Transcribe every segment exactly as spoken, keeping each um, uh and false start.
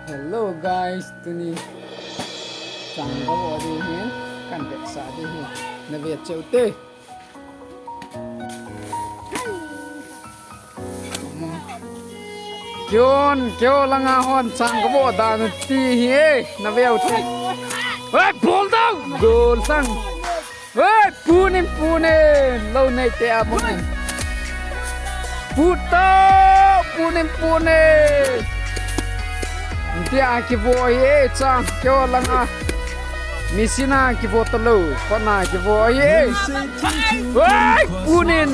Hello guys, tuni chang kabo ding hin, kan vetsah ding hin. Na ve cheu te. Kion, kio langa hon chang kabo dan ti hi e, na ve u te. Oi, bol dau, gol sang. Oi, punin, punin, lou nei te a punin. Puto, punin, punin. Tia kivo hi e, chang kio langa. Misina kivo talou, kona kivo hi e. Oi, punin.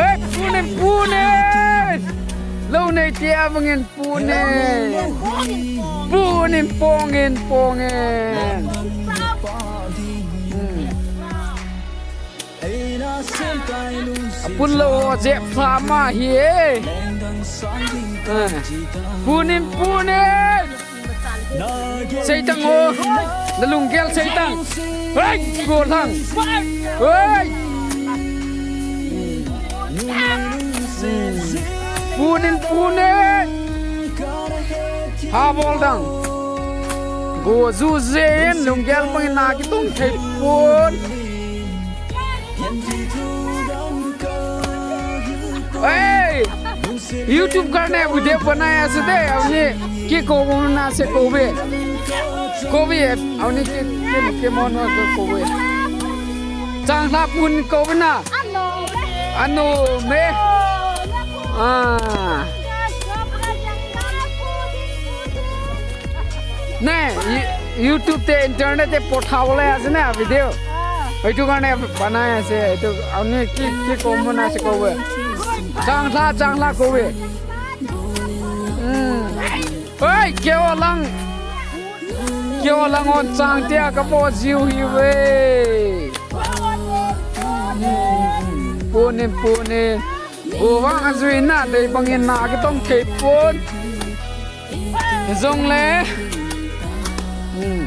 Oi, punin, punin. Lou nei te a punin, punin. Punin, pongin, pongin. Hmm. Apun lou ho jep pha ma hi e. Ah. Punin, punin. Seitang o. Na lunggel seitang. Hei, gol hang. Hei. Punin, punin. Ha bol dang. Go ju jen, lunggel bangin na kitung thei pon. Hey! YouTube karne video banaya se de, auni ki ko na se ko ve. Ko ve, auni ki, ki, ki mo no ko ve. Chang la pun ko ve na. Ano me. Ah. Ne, You-, YouTube te internet te pothao le ase na video. Etu karne banai ase, etu auni ki, ki ko mona se ko ve. Chang la, chang la ko ve. Hmm. Oi, keo lang. Keo lang on chang tia kabo jiu hi ve. Punin, punin. Go vang ajui na, dei bangin na kitong thei pon. Jong le. Hmm.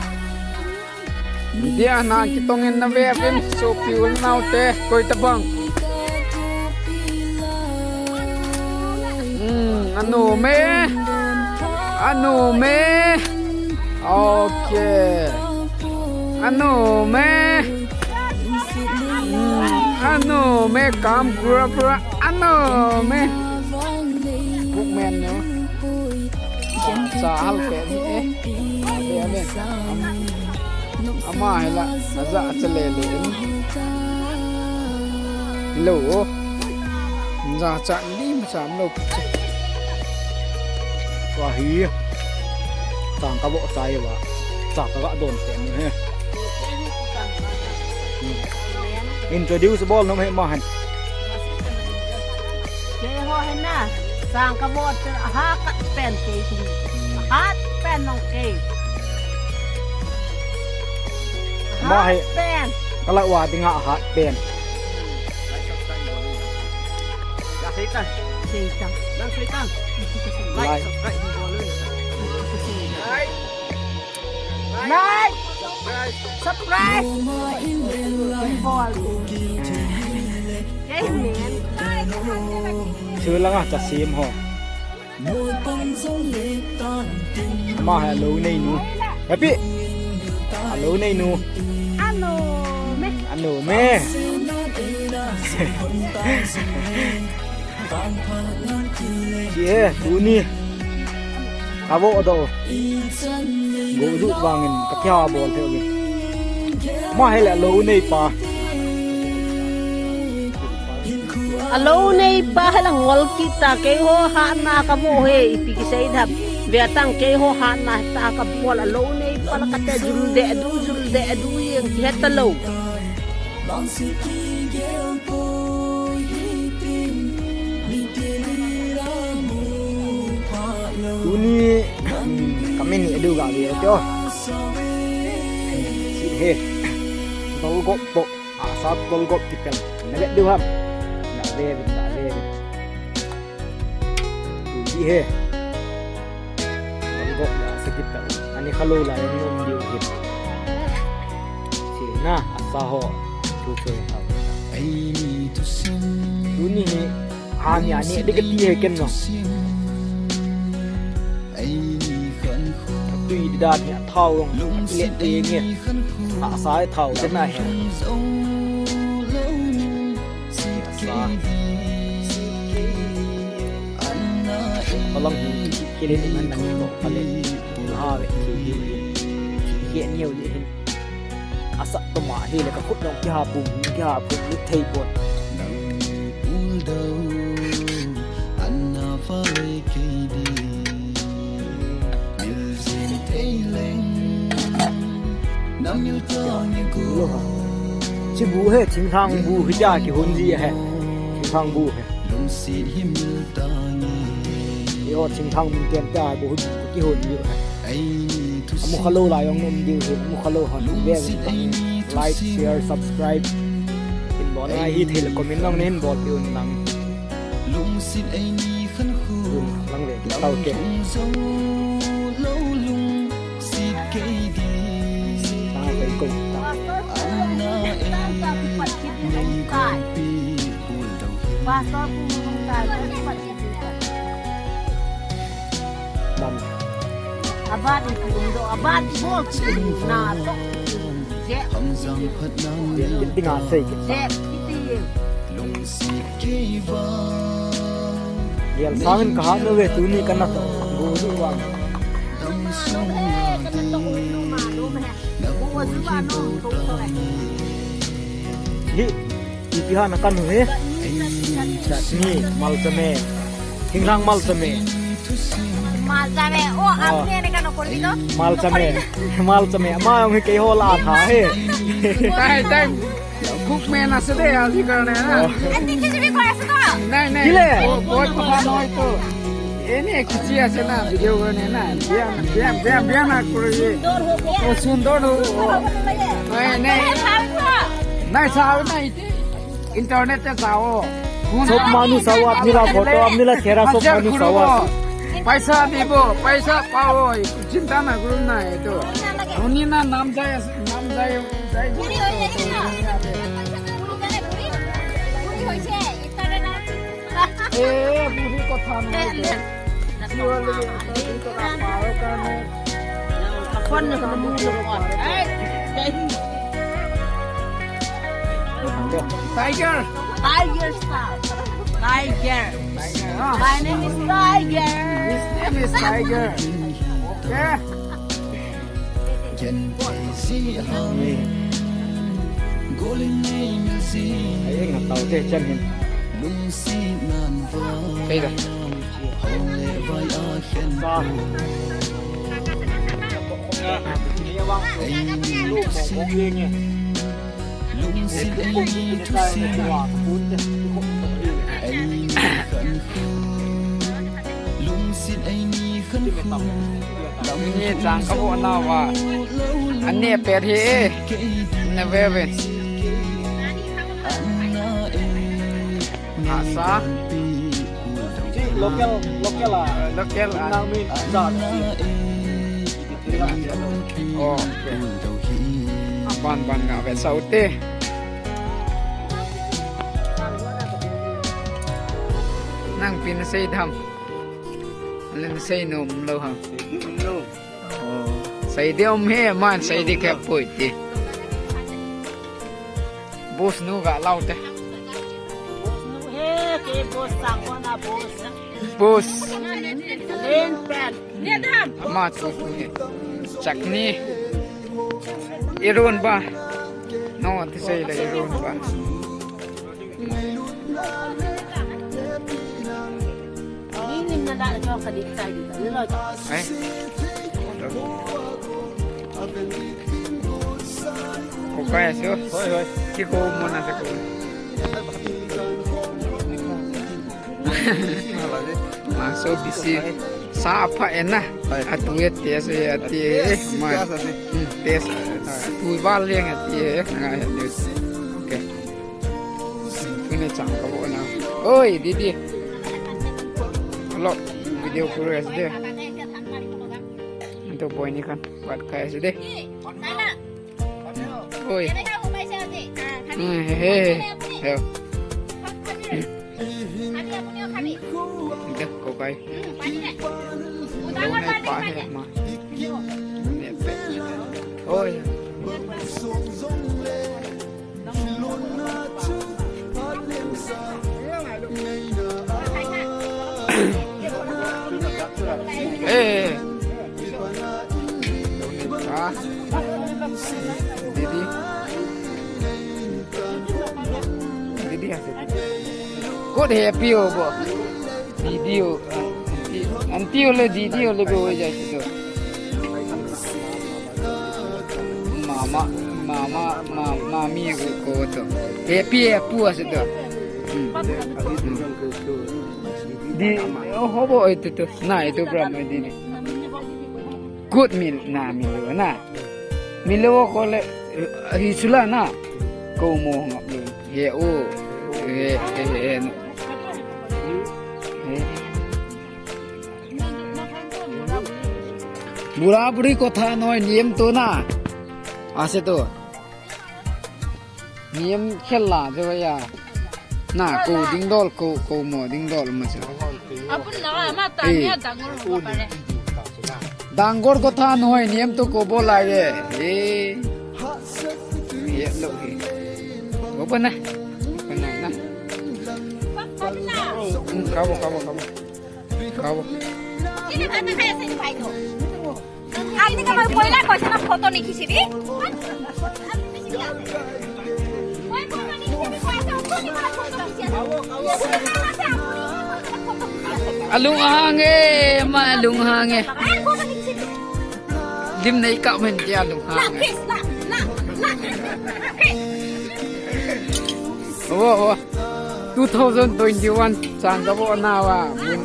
Dia na kitongin na ve vin, sopi u le nao te, koi tabang. Hmm, ano me. Ano me. Okay. Ano me. Hmm, ano me kam pura pura. Ano me. Kuk men no. Sa hal pe ni e. Abe, abe. Am-, ama hila, aja acha le le. Lo. Ja cha ni ma cha lo. Wa hi. Chang kabo sai wa. Cha ka ga don pe ni he. Introduce bol nom he ma han. Keiho hi na, chang kabo te ahat pen kei hi. Ahat pen nong kei. Ahat pen. Kala wa dinga ahat pen. Ya, seitan. Seitan. Nang seitan. Like, like, subscribe, bol. Like. Like. Subscribe. Bol. Kei men. Su langa ta sim ho. Ma ha lo nei nu. Happy. A lo nei nu. Ano me. Ano me. Ki e, tuni. Avo do. Go ju vangin ka kya bol the uvin. Ma he la lo nei pa. A lo nei pa hi la ngol kit ta, keiho hatna ka mo he, ipi kisei dam. Ve tang keiho hatna ta ka bol a lo nei pa la ka te jul de du, jul de du jeng kihe ta lo. Tuni, mm, kami ni edu ga ve tio. Si he. Dol gop po. Asa tol gop kipel. Na ve du ham. Na ve vin, na ve vin. Tu di he. Tol gop ya sa kipel. Ani khalo la yang nom diu he. Si na asa ho. Tu tu ha. Tuni hi. Ani ani de ke ti he ken no. Dan hi a thao jong a kilet te nge. A sa a thao te na he. A sa. Palang hi kilet man nang ko pale. Ha ve ki ki. Ki ni u ni. Asa toma hi le ka khut jong kiha pum, kiha pum lut thei pon. Nang ul dau, an na fa le kei di. Mil zin thei leng, na mil ta ni ko. Chi bu he, thinglhang bu hi ja kihon ji he. Thinglhang bu he. Lungsit hi mil ta ni. Yo, thinglhang min ten ta bu hi kihon ji he. Amu khalou la jong um diu hi, amu khalou hon. Ve ve tang. Like, share, subscribe. Hin bol na hi thei le comment jong hin bol diu nang. Lungsit ei ni khan khu. Lang ve tau ke. Lungsit kei di. Ta ve ko. Pastor pu hung tai, pastor pu. Lam. Abat in kum do, abat bol kum na to. Je. Tin, tin a sei. Je, kiti. Yel sangin ka hat lo ve tuni ka na to. Go du wa. Hi. Ipi ham na kan u hi? Chutney, malchame. Thinglhang malchame. Malchame. Oh, apne ne kan u kori to? Malchame. Malchame. Ama jong hi keiho la tha he. Tai, tai. Cook mein ase de, aji karne na. Oh. Aunty, kisi bhi koi ase to? Nahi, nahi. Kile? Wo, wo to hai to. Eni ek kichi ase na, video karne na. Bian, bian, bian, bian na kori. Oh, sundor ho. Nahi, nahi. Nahi, sao nahi. Internet te sao. Sob manu sao, apni la photo, apni la chehra sob manu sao. Paisa dibo, paisa pao. Chinta na kuru na eto. Huni na nam jai, nam jai, jai. Eh, buri kotha nahi. Tiger. Tiger star. Tiger. My name is Tiger. His name is Tiger. Okay. Ai, nga tau te chan hin. Kei da. Sa. Ni awang so. Lu mo mo ye nge. Ni chang ka vo na va. Ani pet hi e. Na ve ve. Asa. Local, local a. Local a. Nang min sa. Oh, okay. Ban ban nga ve sau te. Nang pin sei dam. Len sei nom lo ha. Oh. Sei de om he man sei de kep poi ti. Boss nu ga lau te. Boss nu he ke boss sang ko na boss. Boss. Len pen. Ama chu chu he. Chutney. Iron ba. No, ti sei le iron ba. Ni nim na da jo ka di sai di. Ni lo. Ai. Ko kaya sio. Hoi, hoi. Ki ko mo na sa ko. Ma so bisi sa apa ena. Atu e te so ya ti e ma. Te sa. Tu val yang ti e nga ya ni. Okay. Tuni chang ka vo na. Oi, didi. Hello. Video progress de. Ito boy ni kan. Wat kaya si de. Oi. Hmm, he, he. He. Deh, ko kai. Lo nai pa he ma. Oi. Eh. Ah. Didi. Didi ase. Kot happy ho bo. Didi ho. Aunty ho le didi ho le bo ho jai to. Mama, mama, ma, mami ko, ko to. Happy, happy ase to. Hmm. Di, oh, ho bo oi to to. Na, ito bra mo di ni. Good meal na, meal na. Milo ko le, eh, hi sula na. Ko mo ngap lo. He o. He, he, he, no. He. Bura buri kotha noi niam to na. Ase to. Niam khel la jo ya. Na ko ding dol ko, ko mo ding dol ma cha. Apun na ma ta. Eh. Nia dangor ho pare. Dangor kotha noi niam to ko bo la ye. Eh. Ye lo he. Ko pa na. Pa na na. Hmm, kabo, kabo, kabo. Kabo. আপনি আমার পয়লা কয়জন ফটো নিখিছি দি? Alung hang e, ma alung hang e. Lim nei ka men dia alung hang e. Wo, wo. Two thousand twenty-one chang ka bo na wa. Bun.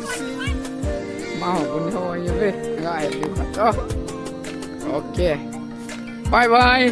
Ma ho bun ho ye ve. Nga ai lu ka to. Okay. Bye bye.